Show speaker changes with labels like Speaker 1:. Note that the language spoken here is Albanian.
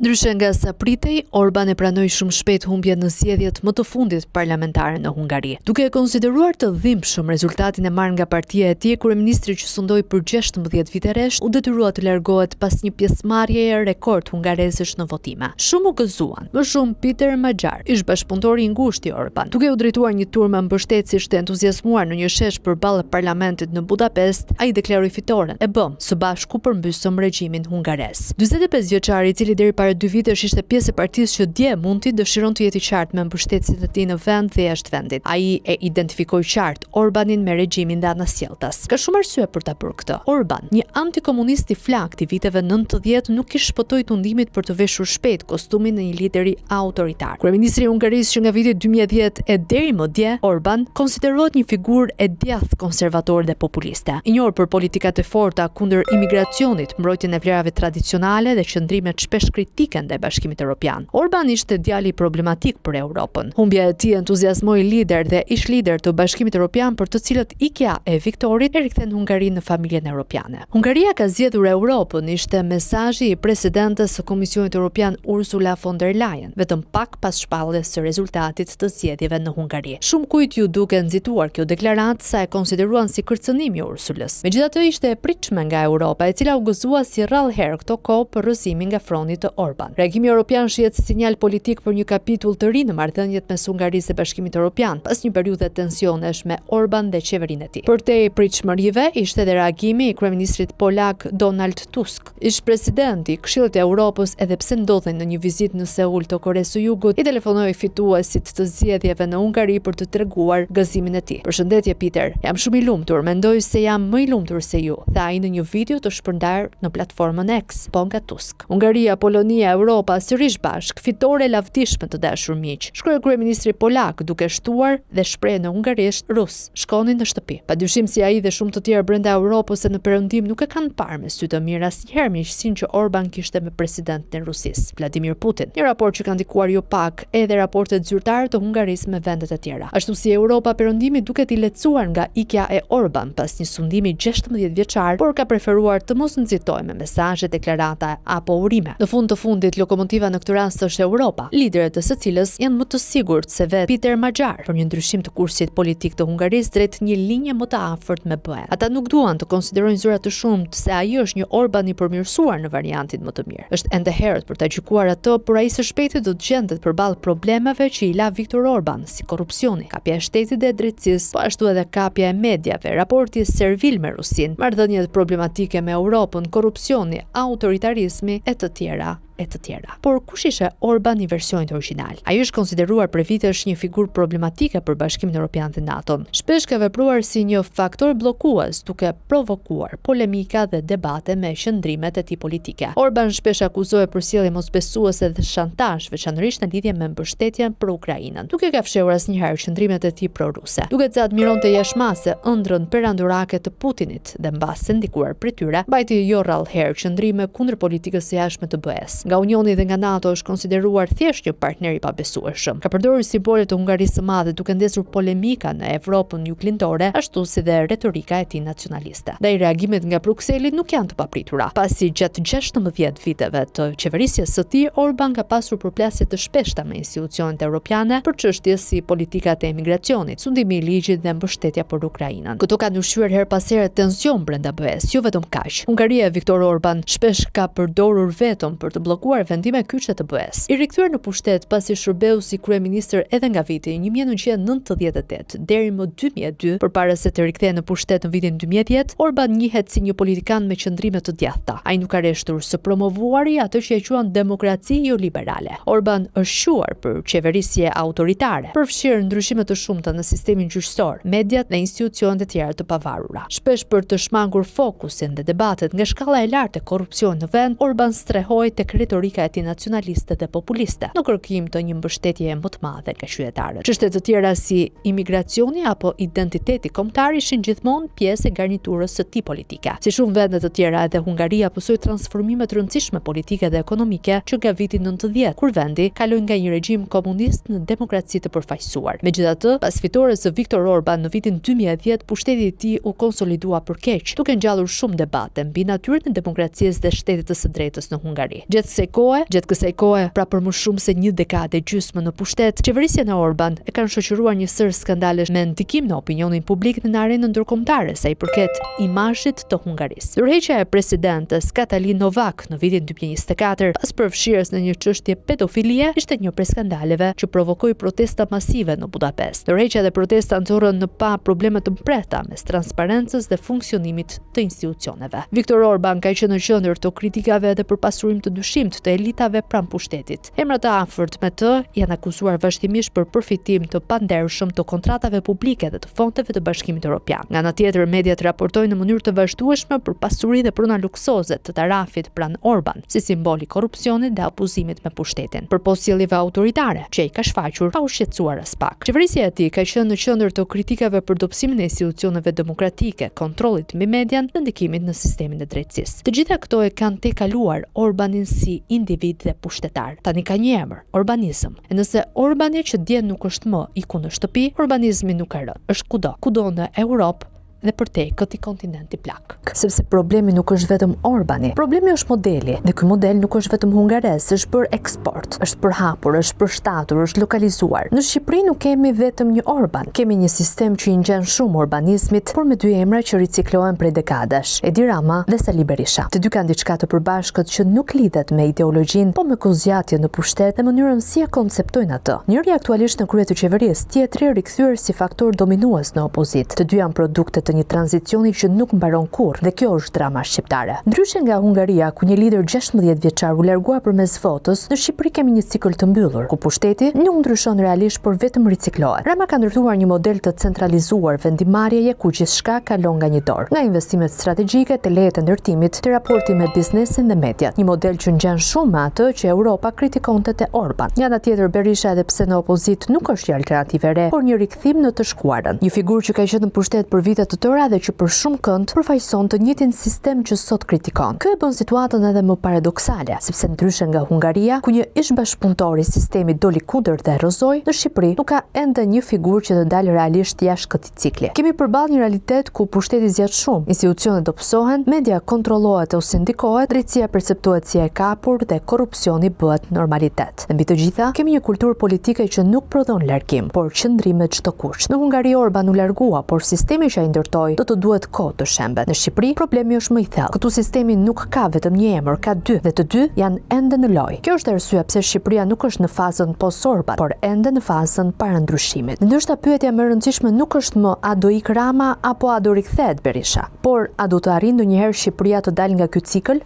Speaker 1: Ndryshe nga sa pritej, Orban e pranoi shumë shpejt humbjen në zgjedhjet më të fundit parlamentare në Hungari. Duke e konsideruar të dhimbshëm rezultatin e marrë nga partia e tij, kryeministri që sundoi për 16 vite rresht u detyrua të largohet pas një pjesëmarrjeje rekord hungarezësh në votime. Shumë u gëzuan, më shumë Peter Magyar, ish bashkëpunëtori i ngushtë i Orban. Duke u drejtuar një turme mbështetësish të entuziazmuar në një shesh përballë parlamentit në Budapest, ai deklaroi fitoren. E bëmë, së bashku përmbysëm regjimin hungarez. 45 vjeçari, i cili deri para dy vitesh ishte pjesë e partisë që dje mundi, dëshiron të jetë i qartë me mbështetësit e tij në vend dhe jashtë vendit. Ai e identifikoi qartë Orbanin me regjimin dhe anasjelltas. Ka shumë arsye për ta bërë këtë. Orban, një antikomunist i flaktë i viteve 90, nuk i shpëtoi tundimit për të veshur shpejt kostumin e një lideri autoritar. Kryeministri i Hungarisë që nga viti 2010 e deri më dje, Orban, konsiderohet një figurë e djathtë konservatore dhe populiste. I njohur për politikat e forta kundër imigracionit, mbrojtjen e vlerave tradicionale dhe qëndrimet shpesh kritike ndaj Bashkimit Evropian. Orban ishte djali problematik për Europën. Humbja e tij entuziazmoi liderë dhe ish-liderë të Bashkimit Evropian për të cilët ikja e Viktorit e rikthen Hungarinë në familjen europiane. Hungaria ka zgjedhur Europën, ishte mesazhi i presidentes së Komisionit Europian Ursula von der Leyen, vetëm pak pas shpalljes së rezultatit të zgjedhjeve në Hungari. Shumë kujt iu duk e nxituar kjo deklaratë sa e konsideruan si kërcënim i Ursulës. Megjithatë ishte e pritshme nga Europa, e cila u gëzua si rrallë herë këto kohë për rrëzimin nga froni të Orban. Reagimi europian shihet si sinjal politik për një kapitull të ri në marrëdhëniet mes Hungarisë dhe Bashkimit Europian, pas një periudhe tensionesh me Orban dhe qeverinë e tij. Përtej pritshmërive ishte edhe reagimi i kryeministrit polak Donald Tusk. Ish-presidenti i Këshillit të Europës, edhe pse ndodhej në një vizitë në Seul të Koresë së Jugut, i telefonoi fituesit të zgjedhjeve në Hungari për të treguar gëzimin e tij. Përshëndetje Peter, jam shumë i lumtur, mendoj se jam më i lumtur se ju, tha ai në një video të shpërndarë në platformën X, po nga Tusk. Hungaria, Polonia, Europa, sërish bashkë, fitore e lavdishme të dashur miq, shkroi kryeministri polak, duke shtuar dhe shprehjen në hungarisht rus, shkoni në shtëpi. Padyshim si ai dhe shumë të tjerë brenda Europës e në Perëndim nuk e kanë parë me sy të mirë asnjëherë miqësinë që Orban kishte me presidentin e Rusisë, Vladimir Putin. Një raport që ka ndikuar jo pak edhe raportet zyrtare të Hungarisë me vendet e tjera. Ashtu si Europa, Perëndimi duket i lehtësuar nga ikja e Orban pas një sundimi 16 vjeçar, por ka preferuar të mos nxitojë me mesazhe, deklarata apo urime. Në fund të fundit, lokomotiva në këtë rast është Europa, liderët e së cilës janë më të sigurt se vetë Peter Magyar për një ndryshim të kursit politik të Hungarisë drejt një linje më të afërt me BE-në. Ata nuk duan të konsiderojnë zëra të shumtë se ai është një Orban i përmirësuar në variantin më të mirë. Është ende herët për ta gjykuar atë, por ai së shpejti do të gjendet përballë problemeve që i la Viktor Orban, si korrupsioni, kapja e shtetit dhe e drejtësisë, po ashtu edhe kapja e mediave, raporti servil me Rusinë, marrëdhëniet problematike me Europën, korrupsioni, autoritarizmi e të tjera e të tjera. Por kush ishte Orban i versionit origjinal? Ai është konsideruar prej vitesh një figurë problematike për Bashkimin Evropian dhe NATO-n. Shpesh ka vepruar si një faktor bllokues, duke provokuar polemika dhe debate me qëndrimet e tij politike. Orban shpesh akuzohej për sjellje mosbesuese dhe shantazh, veçanërisht në lidhje me mbështetjen për Ukrainën. Nuk e ka fshehur asnjëherë qëndrimet e tij pro-ruse. Duket se admironte jashtë mase ëndrrën perandorake të Putinit dhe mbase ndikuar prej tyre, mbajti jo rrallë herë qëndrime kundër politikës së jashtme të BE-së. Nga Unioni dhe nga NATO është konsideruar thjesht një partner i pabesueshëm. Ka përdorur simbole të Hungarisë së Madhe duke ndezur polemika në Evropën juglindore, ashtu si dhe retorika e tij nacionaliste. Ndaj reagimet nga Brukseli nuk janë të papritura, pasi gjatë 16 viteve të qeverisjes së tij, Orban ka pasur përplasje të shpeshta me institucionet europiane për çështje si politikat e emigracionit, sundimi i ligjit dhe mbështetja për Ukrainën. Këto kanë ushqyer herë pas here tension brenda BE-së, jo vetëm kaq. Hungaria e Viktor Orban shpesh ka përdorur veton për të bllokuar vendime kyçe të BE-së. I rikthyer në pushtet pasi shërbeu si kryeministër edhe nga viti 1998 deri më 2002, përpara se të rikthehej në pushtet në vitin 2010, Orban njihet si një politikan me qëndrime të djathta. Ai nuk ka reshtur së promovuari atë që e quan demokraci joliberale. Orban është shquar për qeverisje autoritare, përfshirë ndryshime të shumta në sistemin gjyqësor, mediat dhe institucionet e tjera të pavarura. Shpesh për të shmangur fokusin dhe debatet nga shkalla e lartë e korrupsionit në vend, Orban strehohej tek retorika e tij nacionaliste dhe populiste, në kërkim të një mbështetjeje më të madhe nga qytetarët. Çështje të tjera si imigracioni apo identiteti kombëtar ishin gjithmonë pjesë e garniturës së tij politike. Si shumë vende të tjera, edhe Hungaria pësoi transformime të rëndësishme politike dhe ekonomike që nga viti 90, kur vendi kaloi nga një regjim komunist në demokraci të përfaqësuar. Megjithatë, pas fitores së Viktor Orban në vitin 2010, pushteti i tij u konsolidua për keq, duke ngjallur shumë debate mbi natyrën e demokracisë dhe shtetit të së drejtës në Hungari. Gjatë kësaj kohe, gjatë kësaj kohe, pra për më shumë se një dekadë e gjysmë në pushtet, qeverisjen e Orban e kanë shoqëruar një sërë skandalesh me ndikim në opinionin publik dhe në arenën ndërkombëtare sa i përket imazhit të Hungarisë. Dorëheqja e presidentes Katalin Novak në vitin 2024, pas përfshirjes në një çështje pedofilie, ishte një prej skandaleve që provokoi protesta masive në Budapest. Dorëheqja dhe protesta nxorën në pah probleme të mprehta mes transparencës dhe funksionimit të institucioneve. Viktor Orban ka qenë në qendër të kritikave edhe për pasurim të dyshimtë të elitave pranë pushtetit. Emra të afërt me të janë akuzuar vazhdimisht për përfitim të pandershëm të kontratave publike dhe të fondeve të Bashkimit Evropian. Nga ana tjetër, mediat raportojnë në mënyrë të vazhdueshme për pasuri dhe prona luksoze të tarafit pranë Orban, si simbol i korrupsionit dhe abuzimit me pushtetin. Përpos sjelljeve autoritare, që ai ka shfaqur pa u shqetësuar aspak. Qeverisja e tij ka qenë në qendër të kritikave për dobësimin e institucioneve demokratike, kontrollit mbi median dhe ndikimit në sistemin e drejtësisë. Të gjitha këto e kanë tejkaluar Orbanin si individ dhe pushtetar. Tani ka një emër, Orbanizëm. E nëse Orbani që dje nuk është më, iku në shtëpi, Orbanizmi nuk ka rënë. Është kudo, kudo në Europë, dhe përtej këtij kontinenti plak. Sepse problemi nuk është vetëm Orbani. Problemi është modeli, dhe ky model nuk është vetëm hungarez, është bërë eksport, është përhapur, është përshtatur, është lokalizuar. Në Shqipëri nuk kemi vetëm një Orban, kemi një sistem që i ngjan shumë orbanizmit, por me dy emra që riciklohen prej dekadash, Edi Rama dhe Sali Berisha. Të dy kanë diçka të përbashkët që nuk lidhet me ideologjinë, po me kohëzgjatjen në pushtet dhe mënyrën si e konceptojnë atë. Njëri aktualisht në krye të qeverisë, tjetri rikthyer si faktor dominues në opozitë. Të dy janë produkte të një tranzicioni që nuk mbaron kurrë dhe kjo është drama shqiptare. Ndryshe nga Hungaria, ku një lider 16 vjeçar u largua përmes votës, në Shqipëri kemi një cikël të mbyllur, ku pushteti nuk ndryshon realisht, por vetëm riciklohet. Rama ka ndërtuar një model të centralizuar vendimmarrjeje ku gjithçka kalon nga një dorë, nga investimet strategjike te lejet e ndërtimit, te raporti me biznesin dhe mediat, një model që ngjan shumë me atë që Europa kritikonte te Orban. Nga ana tjetër, Berisha edhe pse në opozitë nuk është një alternativë e re, por një rikthim në të shkuarën. Një figurë që ka qenë në pushtet për vite të tëra dhe që për shumë kënd përfaqëson të njëjtin sistem që sot kritikon. Kjo e bën situatën edhe më paradoksale, sepse ndryshe nga Hungaria, ku një ish-bashkëpunëtor i sistemit doli kundër dhe rrëzoi, në Shqipëri nuk ka ende një figurë që të dalë realisht jashtë këtij cikli. Kemi përballë një realitet ku pushteti zgjat shumë, institucionet dobësohen, media kontrollohet ose ndikohet, drejtësia perceptohet si e kapur dhe korrupsioni bëhet normalitet. Dhe mbi të gjitha, kemi një kulturë politike që nuk prodhon largim, por qëndrim me çdo kusht. Në Hungari Orban u largua, por sistemi që ai ndërtoi do të duhet kohë të shembet. Në Shqipëri, problemi është më i thellë. Këtu sistemi nuk ka vetëm një emër, ka dy, dhe të dy janë ende në lojë. Kjo është arsyeja pse Shqipëria nuk është në fazën post-Orban, por ende në fazën para ndryshimit. Dhe ndoshta pyetja më e rëndësishme nuk është më a do ikë Rama apo a do rikthehet Berisha, por a do të arrijë ndonjëherë Shqipëria të dalë nga ky cikël?